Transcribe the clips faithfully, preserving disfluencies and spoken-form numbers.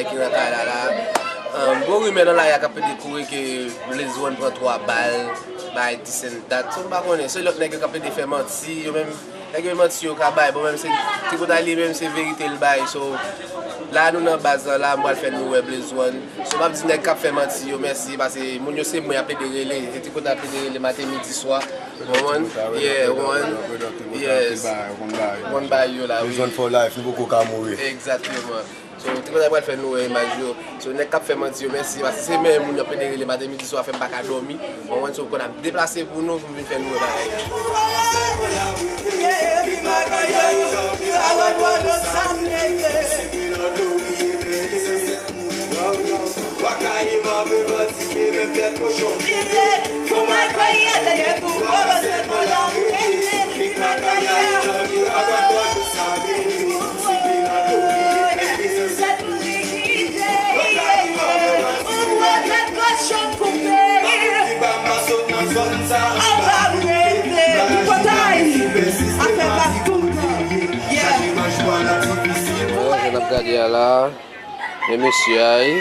Ki nan kay la la. Ahn, gwo rimè nan lari a k ap pede kouri ke Blaze One pran twa bal, bay this and that. So, m pa konnen. Se lòt nèg yo k ap pede fè manti, yo menm, nèg yo manti yo ka bay. Bon, menm se, Tripotay li menm se verite l bay. So, la nou nan baz lan la, m pral fè nou wè Blaze One. So, m ap di nèg k ap fè manti yo mèsi, paske moun yo se mwen y ap pede rele. Se Tripotay ap pede rele maten, midi, swa. Bon, one, yeah, one, yes. One bay yo la, wi. Blaze One for life, nou poko ka mouri. Egzakteman. So, Tripotay pral fè nou wè imaj yo. So, nèg k ap fè manti yo mèsi, paske se menm moun yo ap pede rele maten, midi, swa, fè m pa ka dòmi. Bon, one, so, konn ap deplase pou nou, pou m vin fè nou wè bagay yo. Bon, jan n ap gade a la. Men mesye a, wi.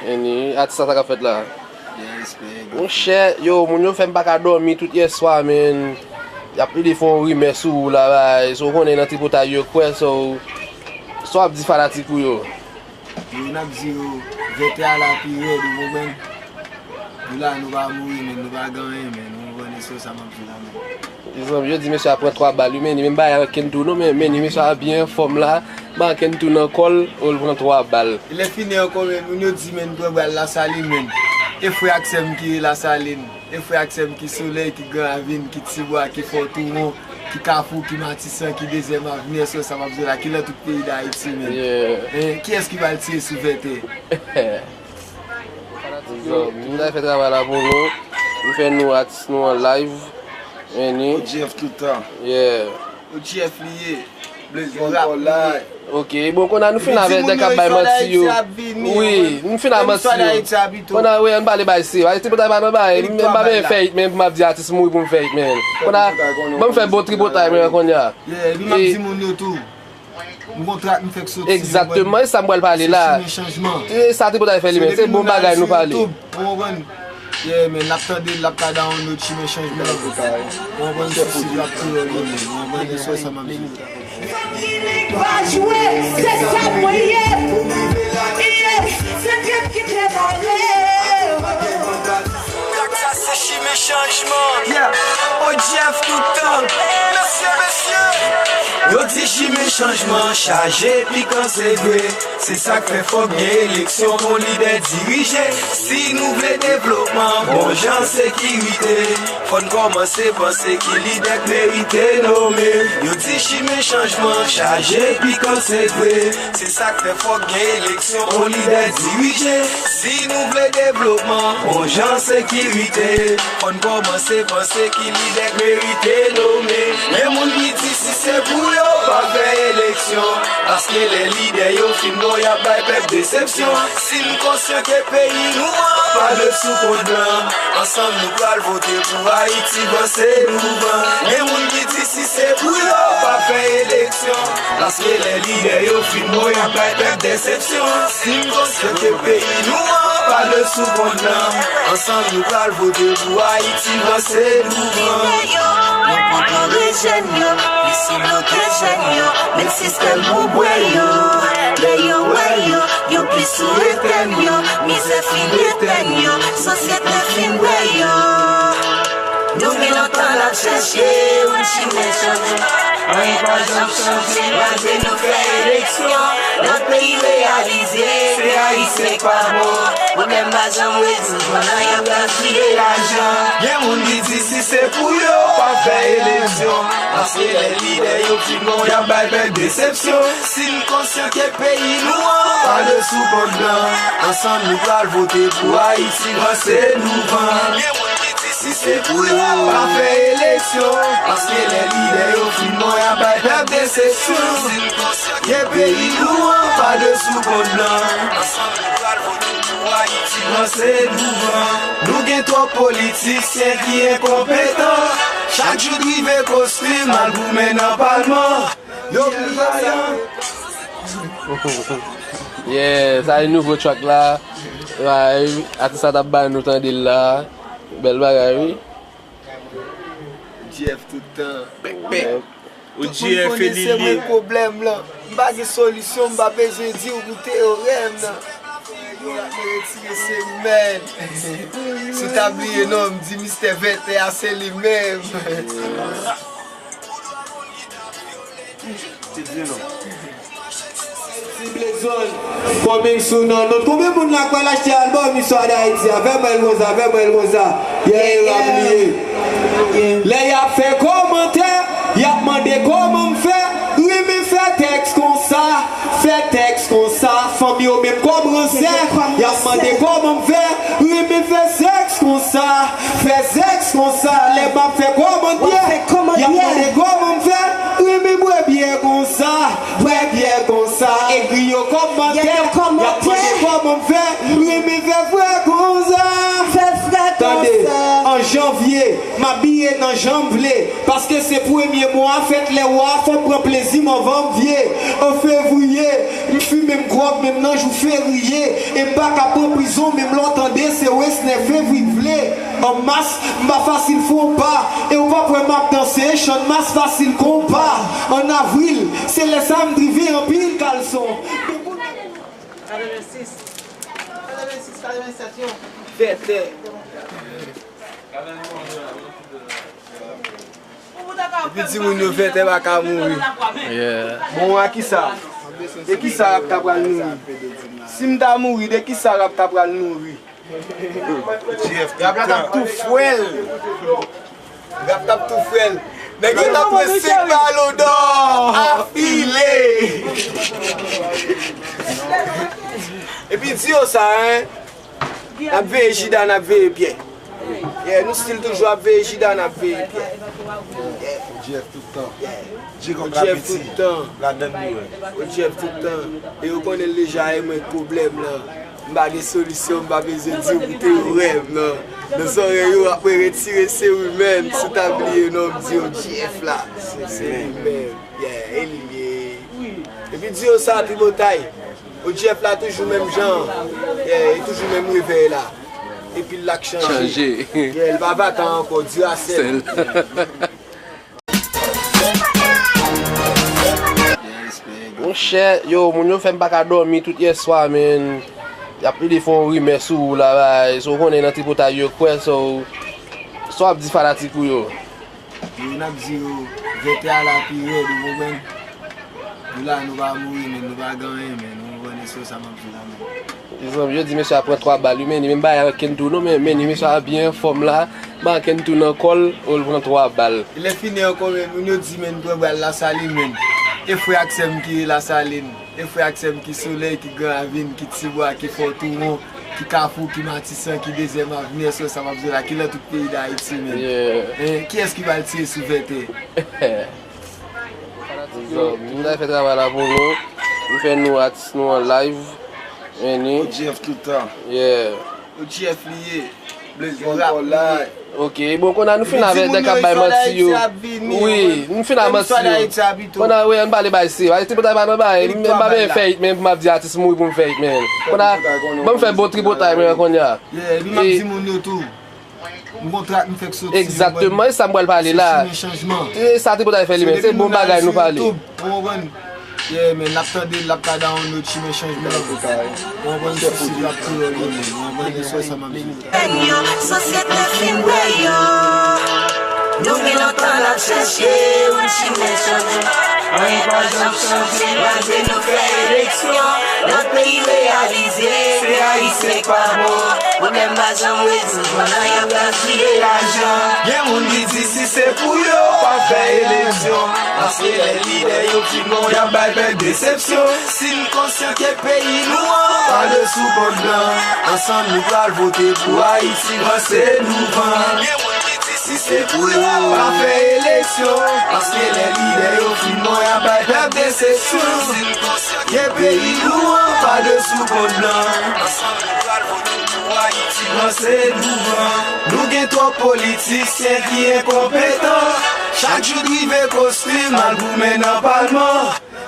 Eni, atis la, sa k ap fèt la? Monchè, yo, moun yo fè m pa ka dòmi tout yèswa, men y ap pede fè yon rimè sou ou la, bay. So, w konnen nan tripotay yo kwè, so, sa w ap di fanatik ou yo? Yo, n ap di yo, vètè a la pi rèd, ou konprann? Nou la, nou pa mouri, men nou pa gen anyen, men nou konprann, e se sa m ap di la, men. Mezanmi, yo di mesye a pran twa bal, wi, men li menm pa gen ankenn tou non, men, men mesye a byen anfòm la, pa ankenn tou nan kò l, o l pran twa bal. Lè fini ankò, men moun yo di, men, pran bal Lasalin, men. E frè ak sè m ki Lasalin, e frè ak sè m ki Solèy, ki Gran Ravin, ki Tibwa, ki Fò Touwon, ki Kafou, ki Matisan, ki Dezyèm Avni, èske sa m ap di la, ki nan tout peyi Dayiti, men. Yeah. Hein, kiyès ki pral tire sou vètè? Mezanmi, m ta fè travay la pou nou. M fè nou atis nou an live. Eni. O G F tout tan. Yeah. O G F li ye. Blaze One for life. Ok, bon, konn a nou fin avè nèg k ap bay manti yo. Wi, nou fin avè manti yo. Konn a, wi, ann pale bay se. Bay se pou ta pa nan bay. M pa bezwen fè it, men pou m ap di atis mouri pou m fè it, men. Konn a, ban m fè bon tripotay, men, konn a. Yeah, epi m ap di moun yo tou. M gon trak m fèk soti. Egzakteman, e sa m pral pale la. Se chimen chanjman. E sa tripotay fè li menm, se bon bagay nou pale. Ou konprann? Yeah, men, l ap tande, l ap ka download chimen chanjman. Ou konprann? Se sou YouTube l ap tou wè li menm. Ou konprann? E se sa m ap di. Fòk Gimmick pa jwe, se sa mwen ye. Yes, se Trip ki te pale. Sa se chimen chanjman. Yeah, O G F tout tan. Mesye, mesye. Yo di chimen chanjman chaje pikan se vre. Se sa k fè fòk gen eleksyon pou lidè dirije. Si nou vle devlopman, bon jan sekirite, fò n kòmanse panse ki lidè k merite nome. Yo di chimen chanjman chaje pikan se vre. Se sa k fè fòk gen eleksyon pou lidè dirije. Si nou vle devlopman, bon jan sekirite, fò n kòmanse panse ki lidè k merite nome. Gen moun ki di si se pou yo, pa fè eleksyon. Paske lè lidè yo fin bon, y ap bay pèp desepsyon. Si n konsyan ke peyi nou an pa de sou kont blan, ansanm nou pral vote pou Ayiti vanse douvan. Gen moun ki di si se pou yo, pa fè eleksyon. Paske lè lidè yo fin bon, y ap bay pèp desepsyon. Si n konsyan ke peyi nou an pa de sou kont blan, ansanm nou pral vote pou Ayiti vanse douvan. Yo poko rejèn yo, plis sou yo ke jèn yo. Menm sistèm pou bwè yo, lè yo wè yo, yo plis sou etèn yo. Mizè fin etèn yo, sosyete fin bwè yo. Nou gen lontan n ap chèche yon chimen chanjman. Anyen pa janm chanje malgre nou fè eleksyon. Lòt peyi reyalize se Ayisyen k pa bon. Pwoblèm pa janm rezoud pandan y ap gaspiye lajan. Gen moun ki di si se pou yo, pa fè eleksyon. Paske lè lidè yo fin bon, y ap bay pèp desepsyon. Si n konsyan ke peyi nou an pa de sou kont blan, ansanm nou pral vote pou Ayiti vanse douvan. Gen moun ki di si se pou yo, pa fè eleksyon. Paske lè lidè yo fin bon, y ap bay pèp desepsyon. Si n konsyan ke peyi nou an pa de sou kont blan, ansanm nou pral vote pou Ayiti vanse douvan. Nou gen twòp politisyen ki enkonpetan. Chak jou drive kostim al goumen nan palman. Yo pli vayan. Yeah, sa e nouvo track la. Atis la t ap ba nou tande l la. Bèl bagay, wi. G F tout tan. Bèk, bèk. O G F e li ye. Tout moun konnen se mwen pwoblèm lan. M pa gen solisyon, m pa bezwen di w pou teyorèm nan. Yo ap retire se ou menm. Si w ta bliye non m, di mistè vètè a se li menm. Ti di nou. Ti Blezon, coming soon on note. Konbyen moun la k pral achte albòm Istwa Dayiti? Avè mwen l konsa, avè mwen l konsa. Yeah, yeah, yeah. Lè y ap fè kòmantè, y ap mande kòman m fè. Renmen fè tèks konsa, fè tèks konsa. Fanm yo menm kòm ransè, y ap mande kòman m fè. Renmen fè sèks konsa, fè sèks konsa. Lè m ap fè kòmantè, y ap mande kòman m fè. Renmen bwè byè konsa, bwè byè konsa. Ekri yo kòmantè, y ap mande kòman m fè. Renmen fè frè konsa. Tande, an janvye, m abiye nan jan m vle. Paske se premye mwa fèt lè wa, fò m pran plezi m anvan m vye. An fevriye, m fimen m gwòg menm nan jou feriye. E m pa ka pran prizon menm lè w tande se Wesner Fevri vle. An mas, m pa fasil fè yon pa. E w p ap wè m ap danse Echann Mas fasil konpa. An avril, se lè sa m drive anpil kalson. Katrevensis, katrevensis, katrevennsèt yo. Vètè. Epi timoun yo fè tè pa ka mouri. Yeah. Bon, a kisa? De kisa rap ta pral nouri? Si m ta mouri, de kisa rap ta pral nouri? Rap la t ap tou fwèl. Rap t ap tou fwèl. Nèg yo t ap pran senk balon dò afile. Epi di yo sa, en. N ap veye Jida, n ap veye Pyè. Yeah, nou still toujou ap veye Jida, n ap veye Pyè. Yeah. O G F tout tan. Yeah. Djekòb Lapiti, ladann li wè. O G F tout tan. E yo konnen l deja, e mwen k pwoblèm lan. M pa gen solisyon, m pa bezwen di w pou teyorèm, non. Nan zòrèy yo, apre retire se ou menm, si w ta bliye non m di O G F la. Se, se li menm. Yeah, e li ye. Epi di yo sa, Tripotay. O G F la toujou menm jan. Yeah, e toujou menm revèy la. Epi l la k chanje. Chanje. Yeah, l pa vatan ankò, Duracell. Monchè, yo, moun yo fè m pa ka dòmi tout yèswa, man. Y ap plede fè yon rimè sou ou la, bay. So, w konnen nan tripotay yo kwè, so, sa w ap di fanatik ou yo? Yo, n ap di yo, vètè a la pi rèd, ou konprann? Nou la, nou pa mouri, men nou pa gen anyen, men nou konprann, e se sa m ap di la, men. Mezanmi, yo di mesye a pran twa bal, wi, men li menm pa gen ankenn tou non, men, men li mesye a byen anfòm la, pa ankenn tou nan kò l, ou l pran twa bal. Lè fini ankò, men, moun yo di, men, pran bal Lasalin, men. E frè ak sè m ki Lasalin, e frè ak sè m ki Solèy, ki Gran Ravin, ki Tibwa, ki Fò Touwon, ki Kafou, ki Matisan, ki Dezyèm Avni, èske sa m ap di la, ki nan tout peyi Dayiti, men. Yeah. Eh, kiyès ki pral tire sou vètè? Mezanmi, m ta fè travay la pou nou. M fè nou atis nou an live. Vini. O G F tout tan. Yeah. O G F li ye. Blaze One for life. Ok, bon, kounye a nou fin avèk nèg k ap bay manti yo. Wi, nou fin avèk manti yo. Kounye a, wi, ann pale bay serye. Bay tripotay pa nan bay. M pa bay fè it, men pou m ap di atis mouri pou m fè it, men. Kounye a, ban m fè bon tripotay, men, kounye a. Yeah, epi m ap di moun yo tou. M gon trak m fèk soti. Egzakteman, e sa m pral pale la. Se chimen chanjman. E sa tripotay fè li menm, se bon bagay nou pale. Ou konprann? Yeah, men, l ap tande, l ap ka download chimen chanjman. Ou konprann? Se sou rap kreyòl li menm. Ou konprann? E se sa m ap di. Yo, sosyete fin bwè yo. Nou gen lontan n ap chèche yon chimen chanjman. Anyen pa janm chanje malgre nou fè eleksyon. Lòt peyi reyalize se Ayisyen k pa bon. Pwoblèm pa janm rezoud pandan y ap gaspiye lajan. Gen moun ki di si se pou yo, pa fè eleksyon. Paske lè lidè yo fin bon, y ap bay pèp desepsyon. Si n konsyan ke peyi nou an pa de sou kont blan, ansanm nou pral vote pou Ayiti vanse douvan. Gen moun ki di si se pou yo, pa fè eleksyon. Paske lè lidè yo fin bon, y ap bay pèp desepsyon. Si n konsyan ke peyi nou an pa de sou kont blan, ansanm nou pral vote pou Ayiti vanse douvan. Nou gen twòp politisyen ki enkonpetan. Chak jou drive kostim al goumen nan palman.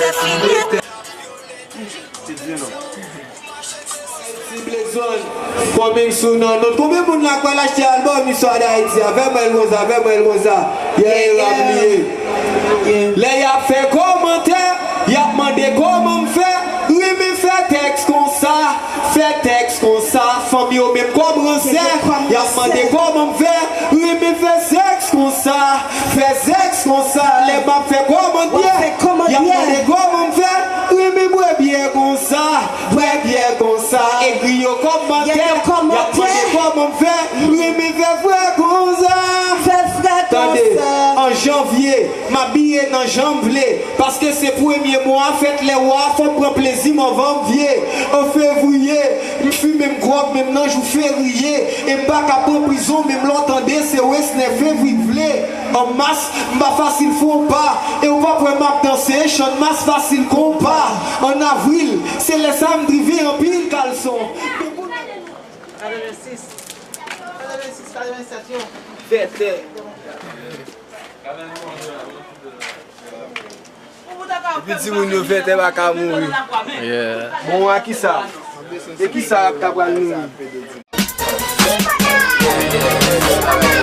se fini. Ti Black One, coming soon nan not. Konbyen moun la k pral achte albòm Istwa Dayiti? Avè mwen l konsa, avè mwen l konsa. Yeah, yeah, rap li ye. Lè y ap fè kòmantè, y ap mande kòman m fè. Renmen fè tèks konsa, fè tèks konsa. Fanm yo menm kòm ransè, y ap mande kòman m fè. Renmen fè sèks konsa, fè sèks konsa. Lè m ap fè kòmantè, y ap mande kòman m fè. Renmen bwè byè konsa, bwè byè konsa. Egri yo kòmantè, y ap mande kòman m fè. Renmen fè frè konsa. Tande, an janvye, m abiye nan jan m vle. Paske se premye mwa fèt lè wa, fò m pran plezi m anvan m vye. An fevriye, m fimen m gwòg menm nan jou feriye. E m pa ka pran prizon menm lè w tande se Wesner Fevri k vle. An mas, m pa fasil fè yon pa. E w p ap wè m ap danse Chan mas fasil konpa. An avril, se lè sa m drive anpil kalson. Katrevensis, katrevensis, katrevennsèt yo. Vètè. Epi timoun yo vètè pa ka mouri. Yeah. Bon, a kisa? E kisa k ta pral mouri?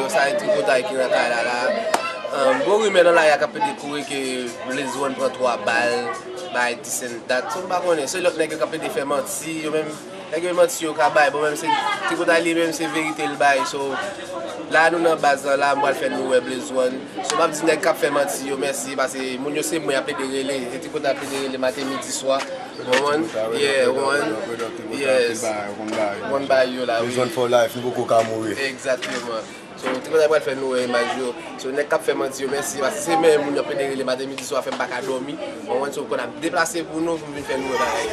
Sa e tripotay ki nan kay la la. Um, bon, rimè nan lari a k ap pede kouri ke Blaze One pran twa bal, bay this and that. So, m pa konnen. Se lòt nèg yo k ap pede fè manti, yo menm. Nèg yo manti yo ka bay. Bon, menm se tripotay li menm se verite l bay. So, la nou nan baz lan la, m pral fè nou wè Blaze One. So, m ap di nèg k ap fè manti yo mèsi, paske moun yo se mwen y ap plede rele. Se tripotay ap plede rele maten, midi, swa. Ou konprann? Yeah, ou konprann? Yes. One bay yo la, wi. Blaze One for life, nou poko ka mouri. Egzakteman. So, tripotay pral fè nou wè imaj yo. So, nèg k ap fè manti yo mèsi, paske se menm moun yo ap plede rele maten, midi, swa, fè m pa ka dòmi. Ou konprann? So, konn ap deplase pou nou, pou m vin fè nou wè bagay.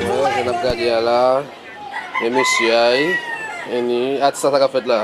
Bon, jan n ap gade a la, men mesye a, wi. Anyway, atis la, sa k ap fèt la?